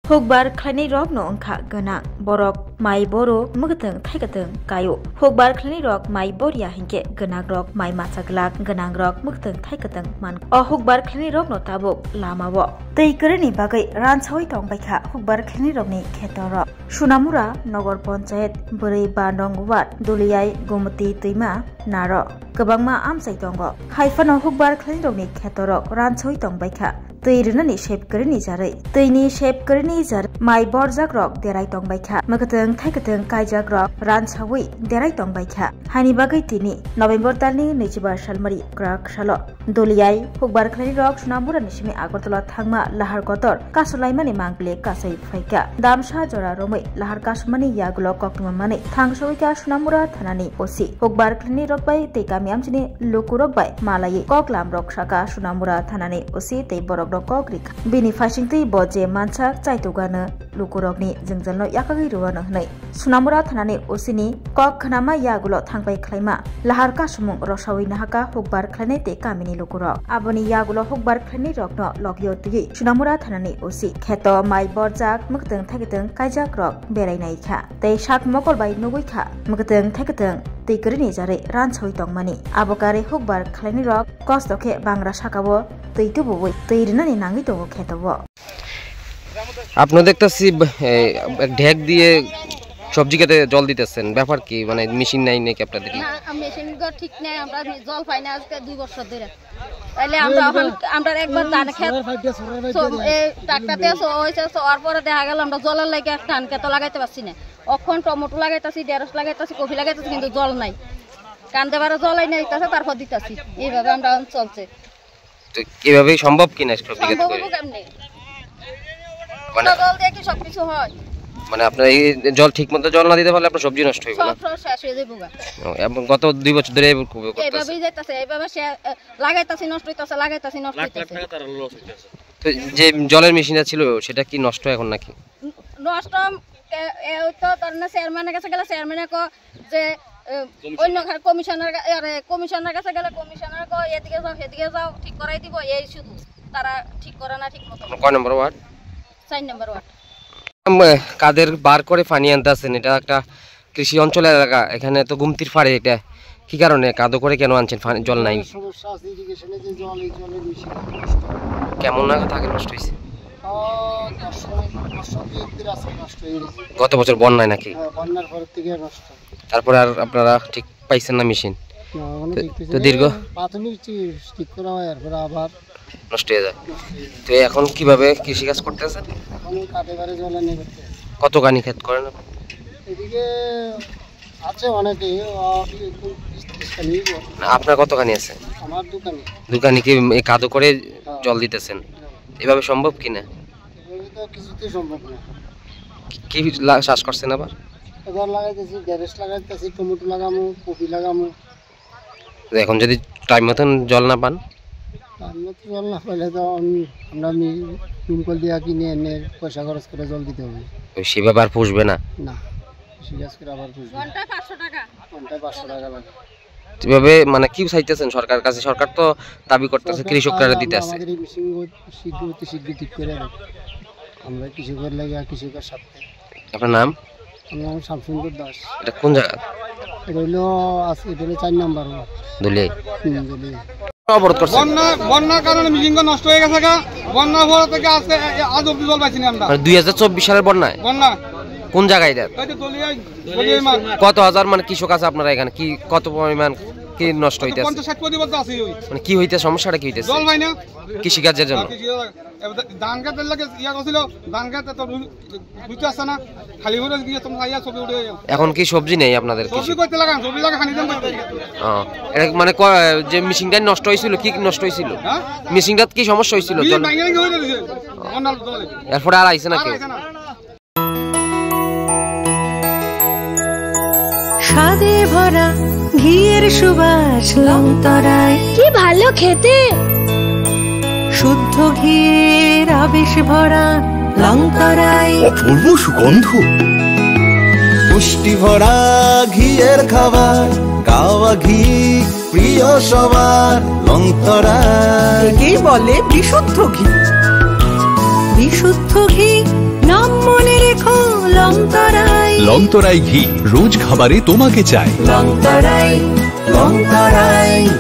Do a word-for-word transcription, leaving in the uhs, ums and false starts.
Hukbar khlainai rok no wngkha gwnang, borok mai boro mwkatwng thai kwtwng kaio. Hukbar khlainai rok mai borya hinkhe gwnang rok mai macha glak, gwnang rok mwkatwng thai kwtwng man. O hukbar khlainai rok no tabuk lama o twi kwrwini bagwi ransawi tong baikha hukbar khlainai rok ni kheto rok. Sunamura Nogor Panchayat, Bwrwi Bandong Ward, Duliyai, Gumti Twima, Naro. Kwbangma amchai tongo. Hai phano hukbar khlainai rok ni kheto rok ransawi tong baikha. Twi rwnani sep kwrwini jarwi. Twi ni sep kwrwini jarwi mai borjak rok derai tong baikha. Mwkatwng thai kwtwng kaijak rok ransawi derai tong baikha. Haini bagwi tini November talni naichiba salmari kwrak salo Doliyai hukbar khlainai rok Sunamura ni simi Agartala thangma lahar kotor kasulaimani mangpili kasai phaikha. Damsa jora romwi lahar kasumani yagulo koktwma manwi thangsawi kha Sunamura thanani O C. Hukbar khlainai rok bai tei kami amchini lukurok bai malaiwi koklam rok saka Sunamura thanani O C tei borok rok kok rikha. Bini phaisingtwi bo je mansak chaitukgano lukurokni jwngjalno yakagwi rwano hwnwi Sunamura thanani O C ni kok khnama yagulo thangpai khlaima lahar kasumung rosawi nahaka hukbar khlainai tei kamini lukurok. Aboni yagulo hukbar khlainai rokno logio twiwi Sunamura thanani O C kheto mai borjak mwkatwng thaikwtwng kaijak rok berai naikha tei sak mokol bai nugwi kha mwkatwng thaikwtwng twi kwrwini jarwi ransawi tongmani. Abo karwi hukbar khlainai rok kosto khe bangra sakao twi tubuwi twi rwnani nangwi tongo kheto o. আপনি দেখতেছি ব-, এ, ঢেক দিয়ে সবজি খেতে জল দিতেছেন, ব্যাপার কি? মানে মেশিন নাই নাকি আপনাদের? না, মেশিন গো ঠিক নাই, আমরা জল পাই না আজকে দুই বছর ধরে। তাইলে আমরা এখন, আমরা একবার ধান খেত, সব, এই ট্রাক্টর দিয়ে সব হয়েছে, সবার পরে দেখা গেল আমরা জলের লাগে ধান খেতে লাগাইতে পারছি না। অখন টমেটো লাগাইতেছি, ঢেঁড়স লাগাইতেছি, কফি লাগাইতেছি, কিন্তু জল নাই। কান্দে বারো জলাই নাই, তারপর দিতেছি, এইভাবে আমরা এখন চলছে। তো এভাবেই সম্ভব কিনা সবজি খেতে সম্ভব করে? হবো কেমনে? মানে না জল দিয়ে কি সবকিছু হয়? মানে আপনার এই জল ঠিক মতো জল না দিতে পারলে আপনার সবজি নষ্ট হইবে না? সব, সব শেষ হয়ে যাবো গা। ও, এবং গত দুই বছর ধরে এইভাবে খুব করতেছে। এইভাবেই যাইতাছে, এইভাবে সে, এ, লাগাইতাছি নষ্ট হইতাছে, লাগাইতাছি নষ্ট লাখ লাখ হইতাছে। টাকা তার লস হইতেছে। তো যে জলের মেশিনটা ছিল সেটা কি নষ্ট এখন নাকি? নষ্ট, এ, এ, ওই তো তার না চেয়ারম্যানের কাছে গেলে চেয়ারম্যানে কো যে, এ, কমিশনার। অন্য ঘর কমিশনার গা-, আরে, কমিশনার কাছে গেলে কমিশনার কো এদিকে যাও, সেদিকে যাও, ঠিক করাই দিব, এই শুধু। তারা ঠিক করে না ঠিক মতো। আপনার কয় নম্বর ওয়ার্ড? চার নম্বর ওয়ার্ড। উম, কাদের বার করে পানি আনতে আছেন, এটা একটা কৃষি অঞ্চল এলাকা, এখানে তো গুমতির পাড়ে এটা। কি কারণে কাদো করে কেন আনছেন পানি, জল নাই? সমস্যা আছে, ইরিগেশনে যে জল, এই জলের মেশিন নষ্ট। কেমন নাগাদ আগে নষ্ট হয়েছে? আহ, দশ, দশ দিন ধরে আছে নষ্ট হয়ে গেছে। গত বছর বন্যায় নাকি? হ্যাঁ, বন্যার পর থেকে নষ্ট। তারপরে আর আপনারা ঠিক পাইছেন না মেশিন? না, এখনো তো, ঠিক পাইছি তো না। দীর্ঘ প্রাথমিক চি-, ঠিক করা হয়, এরপরে আবার নষ্ট হয়ে যায়। নষ্ট হয়ে যায়। তো এখন কিভাবে কৃষি কাজ করতেছেন? এখন কাদে বারে জল এনে করতে হয়। কতখানি ক্ষেত করেন আপনি? এদিকে আছে অনেকে, আহ, বিশ ত্রিশ খানি হইব। না, আপনার কতখানি আছে? আমার দোকানে। দোকানে কি এই কাদো করে হ্যাঁ। জল দিতেছেন? হ্যাঁ। এভাবে সম্ভব কি না? এভাবে তো কিছুতেই সম্ভব না। কি, কি লা-, চাষ করছেন আবার? এবার লাগাইতেছি, ঢেঁড়স লাগাইতেছি, টমেটো লাগামু, কপি লাগামু। এখন যদি টাইম মতন জল না পান? টাইম মতো জল না পেলে তো আমি, আমরা মি-, দমকল দিয়ে কিনে এনে পয়সা খরচ করে জল দিতে হবে। ওই সেভাবে আর পুষবে না? না, কৃষি কাজ করে আবার পুষবে। ঘন্টায় পাঁচশো টাকা। ঘন্টায় পাঁচশো টাকা লাগে। কিভাবে, মানে, কি চাইতেছেন সরকারের কাছে? সরকার তো দাবি করতেছে সরকার কৃষকরা চায় দিতে আমরা আছে। আমাদের এই মেশিন শীঘ্র, অতি শীঘ্র ঠিক করে দেন। আমরা কৃষকের লাগে আর কৃষকের স্বার্থে। আপনার নাম? আমার নাম শামসুন্দর দাস। এটা কোন জায়গা? এটা হইলো আজ, এটা হইলো চার নাম্বার ওয়ার্ড। দুলিয়াই। হুম, দুলিয়াই। অবরোধ করছে। বন্যা, বন্যার কারণে মেশিনটা নষ্ট হয়ে গেছে গা। বন্যার পর থেকে আজ, আজ অব্দি জল পাইছি না আমরা। মানে দুই হাজার চব্বিশ সালের বন্যায়? বন্যা। কোন জায়গায় এটা? এই তো দলিয়াই, দলিয়াই মাঠ। কত হাজার মানে কৃষক আছে আপনারা এখানে? কি কত পরিমাণ কি নষ্ট হইতেছে? পঞ্চাশ ষাট পরিবার তো আছেই ওই। মানে কি হইতে, সমস্যাটা কি হইতেছে? জল পাই না। কৃষিকাজের জন্য? হ্যাঁ, কৃষি, এবার ধান খেতের লাগে ইয়া করছিল, ধান খেতে তো রু-, রুইতে আসছে না, খালি করে গিয়ে তোমরা ইয়া ছবি উঠে যাও। এখন কি সবজি নেই আপনাদের সবজি কিছু? করতে লাগান, সবজি লাগা খানি দেন করতে। ও, এটা মানে ক-, যে মেশিনটা নষ্ট হয়েছিল, কি নষ্ট হয়েছিল? হ্যাঁ? মেশিনটা কি সমস্যা হয়েছিল? বিল জল? ভাঙে ভেঙে হয়ে গেছে, বন্যার জলে। এরপরে আর আইছে না আর কেউ? আইছে না। স্বাদে ভরা ঘিয়ের সুবাস লংতরায়। কি ভালো খেতে। শুদ্ধ ঘিয়ের আবেশ ভরা লংতরায়। অপূর্ব সুগন্ধ। পুষ্টি ভরা ঘিয়ের খাবার, কাওয়া ঘি প্রিয় সবার, লংতরায়। একেই বলে বিশুদ্ধ ঘি। বিশুদ্ধ ঘি, নব লংতরাই ঘি, রোজ খাবারে তোমাকে চাই। লংতরাই, লংতরাই।